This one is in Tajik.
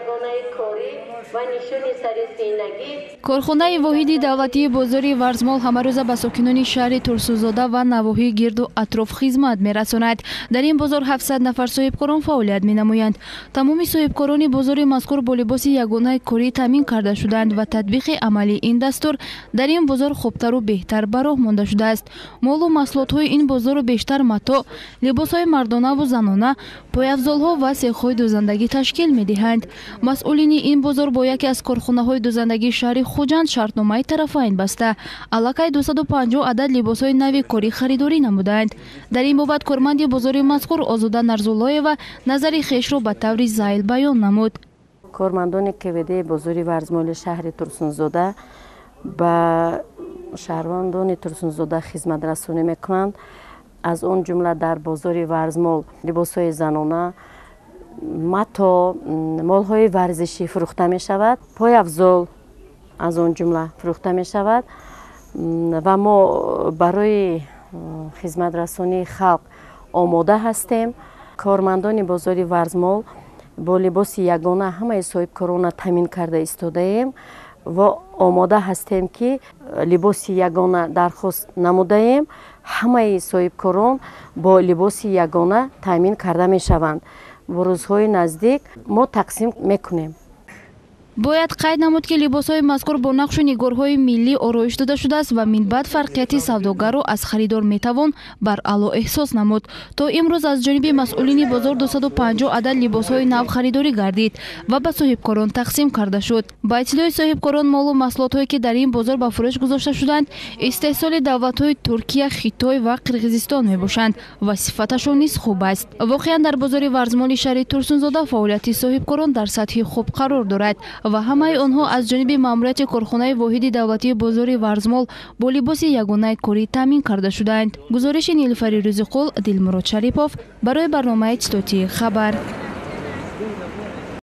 ягонаи корӣ ва нишони сари зиндагӣ. Корхонаи воҳиди давлатии бозори Варзмол ҳамарӯза ба сокинони шаҳри Турсунзода ва навоҳии гирду атроф хизмат мерасонад. Дар ин бозор 700 нафар соҳибкорон фаъолият менамоянд. Тамоми соҳибкорони бозори мазкур бо либоси ягонаи корӣ таъмин карда шуданд ва татбиқи амалии ин дастур дар ин бозор хубтару беҳтар ба роҳ монда шудааст. Молу маҳсулотҳои ин бозору бештар матоъ, либосҳои мардонаву занона, пойафзолҳо ва сехҳои дӯзандагӣ ташкил медиҳанд. Масъулини ин бозор бо яке аз корхонаҳои дӯзандагии шаҳри Хуҷанд шартномаи тарафайн баста, аллакай 250 адад либосҳои нави корӣ харидорӣ намуданд. Дар ин бобат корманди бозори мазкур Озода Нарзуллоева назари хешро ба таври зайл баён намуд. Кормандони КВД бозори Варзмоли шаҳри Турсунзода ба шаҳрвандони Турсунзода хизматрасонӣ мекунанд. Аз он ҷумла дар бозори Варзмол либосҳои занона, матоъ, молҳои варзишӣ фурӯхта мешавад, пойафзол аз он ҷумла фурӯхта мешавад ва мо барои хизматрасонии халқ омода ҳастем. Кормандони бозори Варзмол бо либоси ягона ҳамаи соҳибкорона таъмин карда истодаем ва омода ҳастем, ки либоси ягона дархост намудаем. Ҳамаи соҳибкорон бо либоси ягона таъмин карда мешаванд. Бо рӯзҳои наздик мо тақсим мекунем. Бояд қайд намуд, ки либосҳои мазкур бо нақшу нигорҳои миллӣ ороиш дода шудааст ва минбаъд фарқияти савдогарро аз харидор метавон баръало эҳсос намуд. То имрӯз аз ҷониби масъулини бозор 250 адад либосҳои нав харидорӣ гардид ва ба соҳибкорон тақсим карда шуд. Ба иттилои соҳибкорон, молу маҳсулотҳое, ки дар ин бозор ба фурӯш гузошта шуданд, истеҳсоли давлатҳои Туркия, Хитой ва Қирғизистон мебошанд ва сифаташон низ хуб аст. Воқеан, дар бозори Варзмоли шаҳри Турсунзода фаъолияти соҳибкорон дар сатҳи хуб қарор дорад ва ҳамаи онҳо аз ҷониби маъмурияти корхонаи воҳиди давлатии бозори Варзмол бо либоси ягонаи корӣ таъмин карда шудаанд. Гузориши Нилуфари Рӯзиқул, Дилмурод Шарипов барои барномаи иттилоотии «Хабар».